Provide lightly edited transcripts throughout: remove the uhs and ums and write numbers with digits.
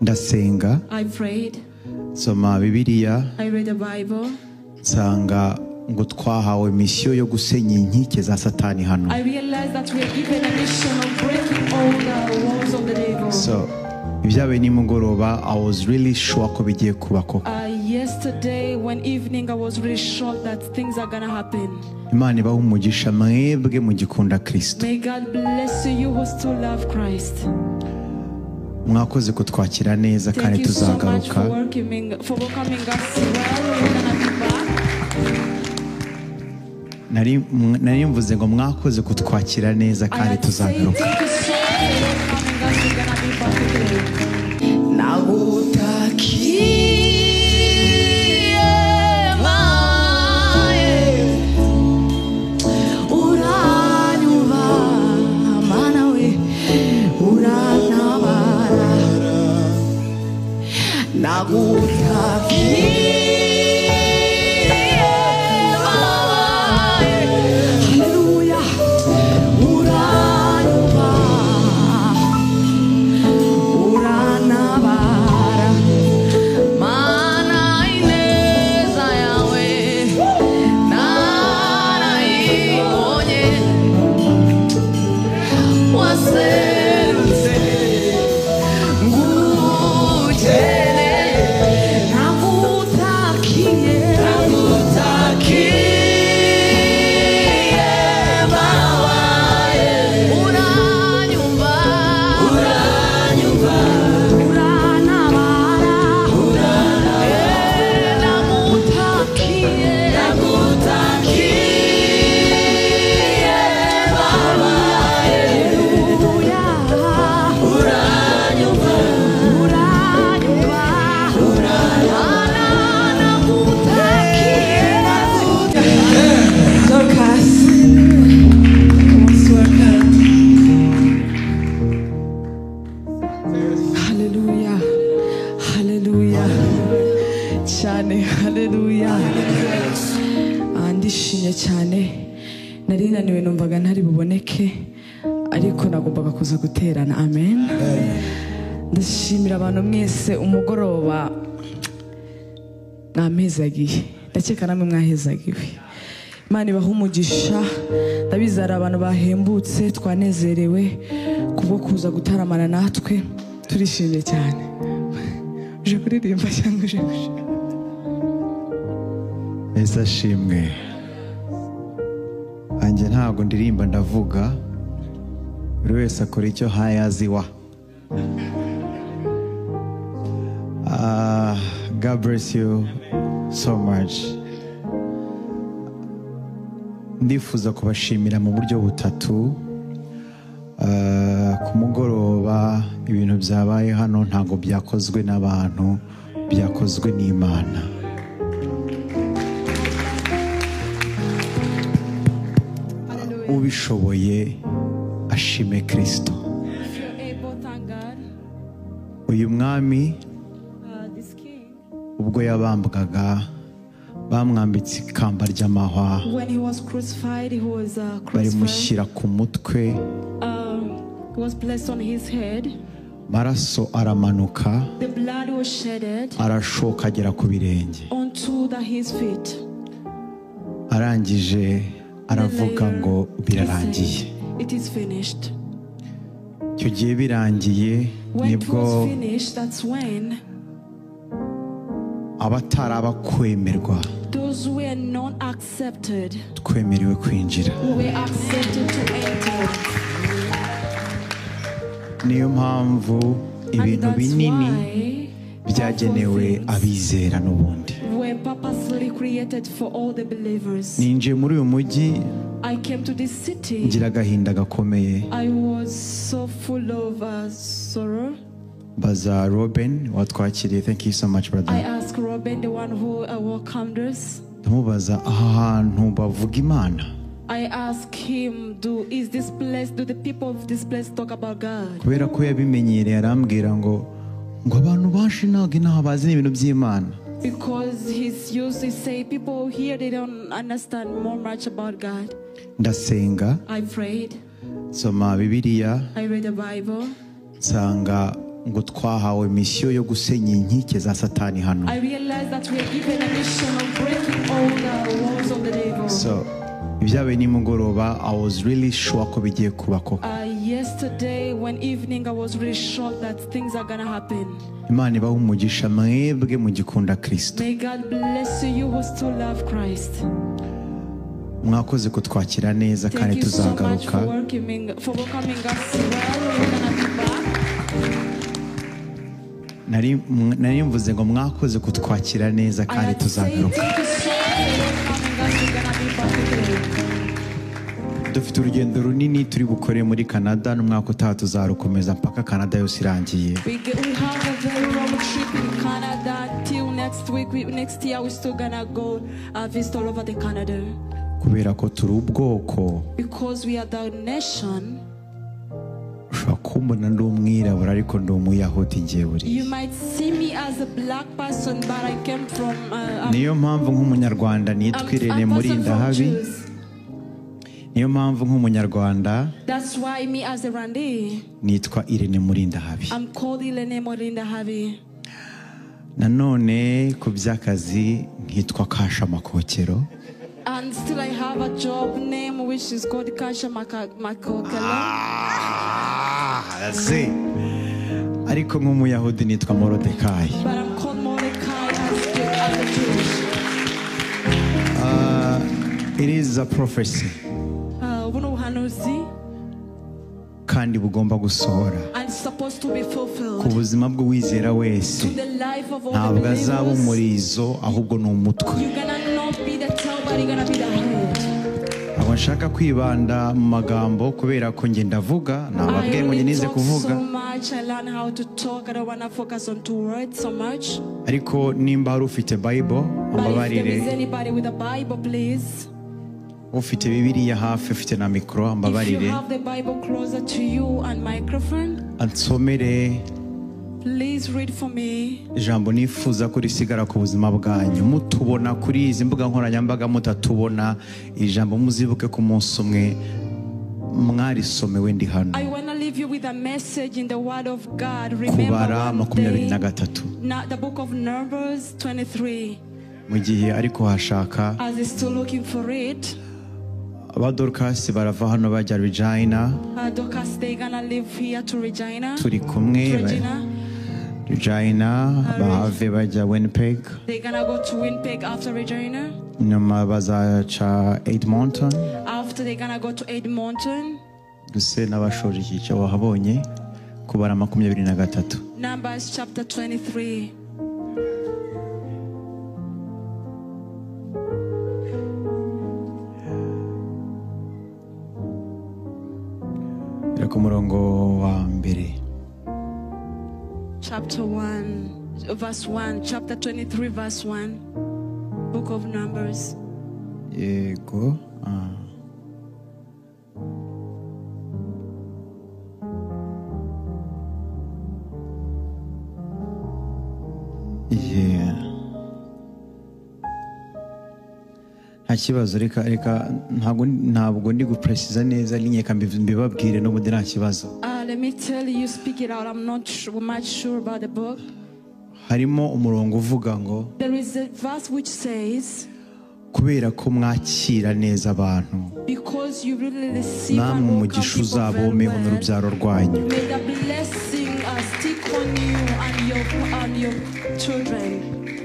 Ndasenga. I prayed. Soma Bibiliya. I read the Bible. Nsanga ngo twahawe misiyo yo gusenya inkike za Satani hano. I realized that we are given a mission of breaking all the walls of the devil. So ibyabaye nimugoroba, I was really sure ko bigiye kuba koko. Yesterday when evening I was really shocked that things are gonna happen. Imana ibahe umugisha mwebwe mugikunda Kristo. May God bless you who still love Christ. Mwakoze kutwakira neza kandi Thank you so much tuzagaruka. for welcoming us well. We're gonna be back. Nari mvuze ngo mwakoze kutwakira neza I kandi had to say tuzagaruka. thank you so much for welcoming us. We're gonna be back again. Nagutakiye maye, uranyumva mana we, urantabara. Nagutakiye maye, haleluya, uranyumva, urantabara. Mana ineza yawe narayibonye, waserutse ngukeneye, nagutakiye, nagutakiye babaye, uranyumva, uranyumva, urantabara, nagutakiye, nagutakiye babaye, uranyumva, uranyumva, nagutakiye. Dorcas, most welcome. Hallelujah, hallelujah, cyane hallelujah. Ndishimye cyane, nari naniwe numvaga ntari buboneke, ariko nagombaga kuza guterana. Amen. Ndashimira abantu mwese umugoroba mwampezagiye, ndakeka namwe mwahezagiwe. Imana ibahe umugisha. Ndabizi hari abantu bahembutse, twanezerewe kubwo kuza gutaramana natwe, turishimye cyane. Uje kuririmba cyangwa uje gushima? Yesu ashimwe. Anjye ntabwo ndirimba, ndavuga. Buri wese akora icyo hayaziwa. God bless you so much. Ndifuza kubashimira mu buryo butatu. Ku mugoroba ibintu byabaye hano ntabwo byakozwe n'abantu, byakozwe n'Imana. Ubishoboye ashime Kristo. If you're able, thank God. Uyu mwami This king, ubwo yabambwaga bamwambitse ikamba ry'amahwa, when he was crucified, he was crucified. barimushyira ku mutwe, He was placed on his head. maraso aramanuka, The blood was shedded arashoka agera ku birenge. onto his feet. Arangije Then aravuga later, ngo he birarangiye. said, "It is finished." Icyo gihe birangiye When it nibwo was finished, that's when abatari abakwemerwa those who were not accepted twemerewe kwinjira. were accepted to enter. Niyo mpamvu And ibintu that's binini why byagenewe powerful things abizera n'ubundi. were purposely created for all the believers. Ninjiye muri uyu mujyi I came to this city. ngira agahinda gakomeye. I was so full of sorrow. Baza Robin watwakiriye, thank you so much I brother. asked Robin, the one who welcomed us. Ndamubaza aha hantu bavuga Imana. I asked him, do the people of this place talk about God? Kubera ko yabimenyereye arambwira ngo abantu benshi ntabwo inaha bazi ibintu by'Imana. Because he's used to say people here they don't understand more much about God. Ndasenga, I prayed. nsoma Bibiliya, I read the Bible. nsanga ngo twahawe misiyo yo gusenya inkike za Satani hano. I realized that we are given a mission of breaking all the walls of the devil. So ibyabaye nimugoroba, I was really sure ko bigiye kuba koko. Yesterday when evening I was really shocked that things are gonna happen. Imana ibahe umugisha mwebwe mugikunda Kristo. May God bless you who still love Christ. Mwakoze kutwakira neza kandi Thank you so much tuzagaruka. for welcoming us well. We're gonna be back. Nari mvuze ngo mwakoze kutwakira neza I kandi had said tuzagaruka. thank you so much for welcoming us. We're gonna be back again. Dufite urugendo runini turi bukore muri Canada n'umwaka utaha tuzarukomeza mpaka Canada yose irangiye. We have a very long trip in Canada till next week. Next year we're still gonna go visit all over the Canada. Kubera ko turi ubwoko. Because we are the nation. Ushobora kumbona ndi umwirabura ariko ndi umuyahudi njye buriya. You might see me as a black person, but I came from. Niyo mpamvu nk'umunyarwanda nitwa Irene Murindahabi. Niyo mpamvu nk'umunyarwanda That's why me as a Rwandi, nitwa Irene Murindahabi. I'm called Irene Murindahabi. Nanone ku by'akazi nkitwa Kasha Makokero. And still I have a job name which is called Kasha Makokero. That's it. Ariko nk'umuyahudi nitwa Mordecai. But I'm called Mordecai as a Jewish. It is a prophecy. Kandi bugomba gusohora. And supposed to be fulfilled. Ku buzima bw'uwizera wese. To the life of all the Ntabwo azaba believers. umurizo ahubwo ni umutwe. You're gonna not be the tail, but you're gonna be the head. Ntabwo nshaka kwibanda mu magambo kubera ko njye ndavuga, nababwiye ngo I njye really nize talk kuvuga. so much. I learn how to talk. I don't wanna focus on two words so much. Ariko nimba hari ufite Bible, But if there ambabarire. is anybody with a Bible, please. Ufite Bibiliya hafi, ufite na mikoro, If you ambabarire. have the Bible closer to you and microphone, Ansomere please read for me. ijambo nifuza ko risigara ku buzima bwanyu. Mutubona kuri izi mbuga nkoranyambaga, mutatubona, ijambo muzibuke ku munsi umwe mwarisomewe ndi hano. I wanna leave you with a message in the Word of God. Remember Kubara one 23. day, the book of Numbers 23. Mu gihe ariko hashaka, As he's still looking for it. Aba Dorcas barava hano bajya Regina. Dorcas, they gonna live here to Regina. Turi kumwe, Regina. Regina bahave bajya Winnipeg. They gonna go to Winnipeg after Regina. Nyuma bazaca Edmonton. After they gonna go to Edmonton. Gusa n'abashoje iki wahabonye kubara 23. Numbers chapter 23. Ku murongo wa mbere. Chapter 1, verse 1, chapter 23, verse 1, book of Numbers. Yego. Yeah. Nta kibazo, reka ntabwo ndi gupresiza neza linyeka mbibabwire n'ubundi nta kibazo. Let me tell you, speak it out. I'm not much sure about the book. Harimo umurongo uvuga ngo There is a verse which says, kubera ko mwakira neza abantu, because you really receive namwe and welcome umugisha people very uzabomeho well, n'urubyaro rwanyu. may the blessing stick on you and your children.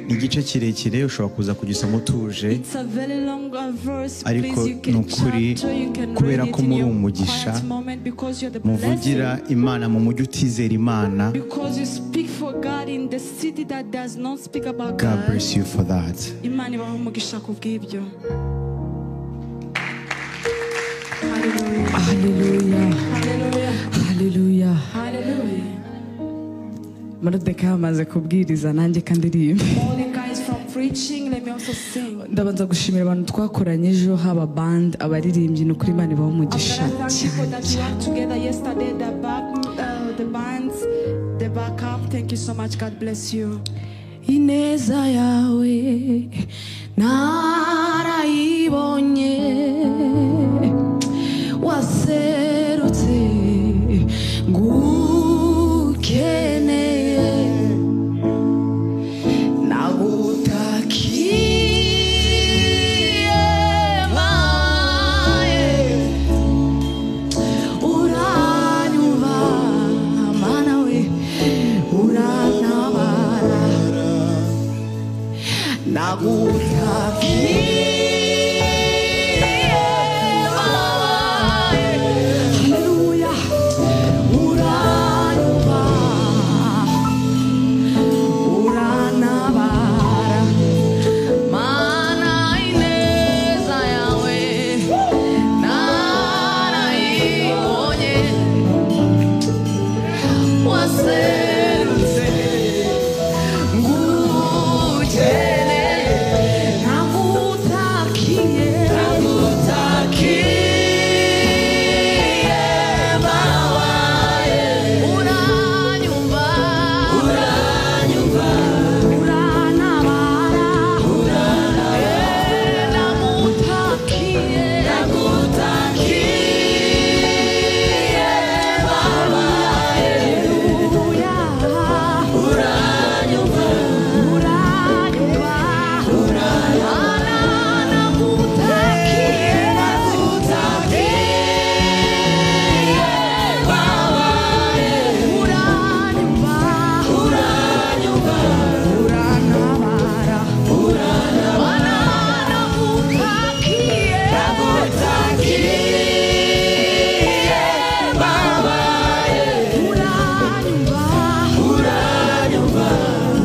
Ni igice kirekire, ushobora kuza kugisoma utuje. It's a very long verse. Ariko Please, you can ni ukuri, chapter, you can kubera read ko it in muri your umugisha, quiet moment because you're the muvugira blessing. Imana mu mujyi utizera Imana. Because you speak for God in the city that does not speak about God God. bless you for that. Imana ibahe umugisha ku bw'ibyo. Hallelujah. Haleluya. Hallelujah. Haleluya. Hallelujah. Moridekayi amaze kubwiriza, nanjye kandirimbe. Mordecai is from preaching. Let me also sing. Ndabanza gushimira abantu twakoranye ejo, haba band, abaririmbyi, ni ukuri Imana ibahe I'm umugisha gonna thank people cyane. That we worked together yesterday, the back, the bands, the backup. Thank you so much. God bless you. Ineza yawe narayibonye, waserutse ngukeneye, nagutakiye maye, uranyumva Mana we, urantabara, nagutakiye maye, haleluya, uranyumva, urantabara, Mana, ineza yawe narayibonye, waserutse ngukeneye, nagutakiye, nagutakiye mawaye, uranyumva, uranyumva, urantabara, urantabara, nagutakiye, nagutakiye mawaye, haleluya, uranyumva, uranyumva, urantabara, nagutakiye, nagutakiye mawaye, uranyumva, uranyumva, urantabara, urantabara, nagutakiye, nagutakiye mawaye, uranyumva, uranyumva,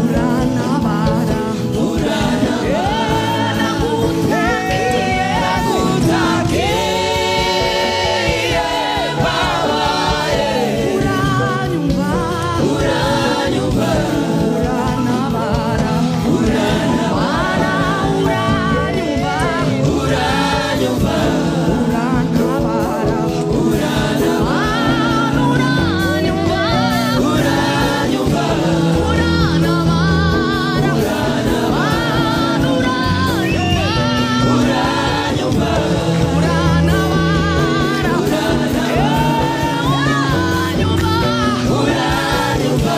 urantabara, urantabara, nagutakiye, nagutakiye mawaye, uranyumva, uranyumva, urantabara, urantabara, uranyumva, uranyumva, urantabara, urantabara, uranyumva, uranyumva, urantabara, uranyumva, urantabara, uranyumva, uranyumva,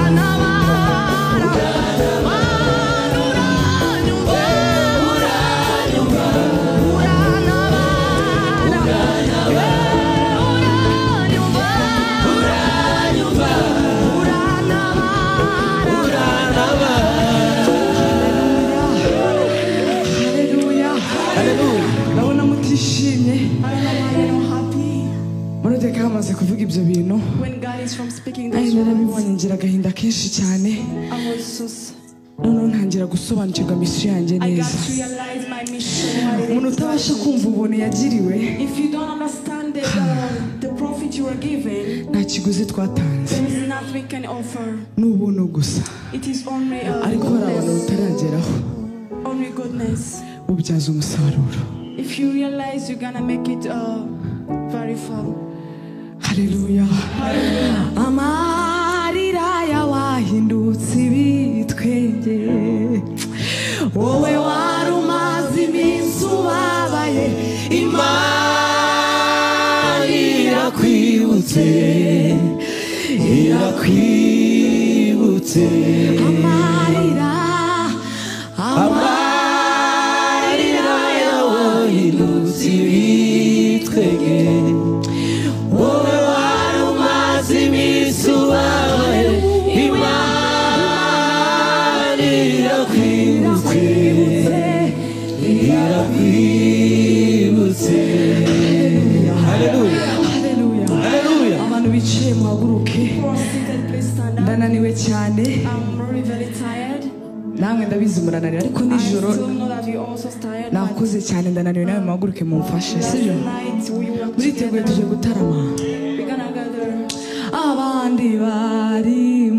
urantabara, uranyumva, uranyumva, urantabara, uranyumva, uranyumva, urantabara, urantabara. Haleluya. Ndabona mutishimye. I don't know why you're not happy. Moridekayi amaze kuvuga ibyo bintu, When God is from speaking nanjye those words, narabibonye, ngira agahinda kenshi cyane. I was so. Noneho ntangira gusobanukirwa mission yanjye I got neza. to realize my mission. What it Umuntu is. utabasha kumva ubuntu yagiriwe, If you don't understand the profit you are given, nta kiguzi twatanze, there is nothing we can offer. Ni ubuntu gusa. It is only Ariko hari abantu goodness. butarageraho. Only goodness. Bubyaza umusaruro. If you realize, you're gonna make it very far. Haleluya. Amarira yawahindutse ibitwenge, wowe wari umaze iminsi ubabaye, Imana irakwibutse, irakwibutse. Amarira, Amarira yawahindutse ibitwenge, wowe wari umaze iminsi ubabaye, Imana Ndabizi murananiwe, ariko I nijoro still know that you're also tired. But nakoze cyane, ndananiwe, nawe muhaguruke mumfashe, last sibyo? night we worked Muriteguye? together. Tuje gutarama. We're gonna gather. Abandi bari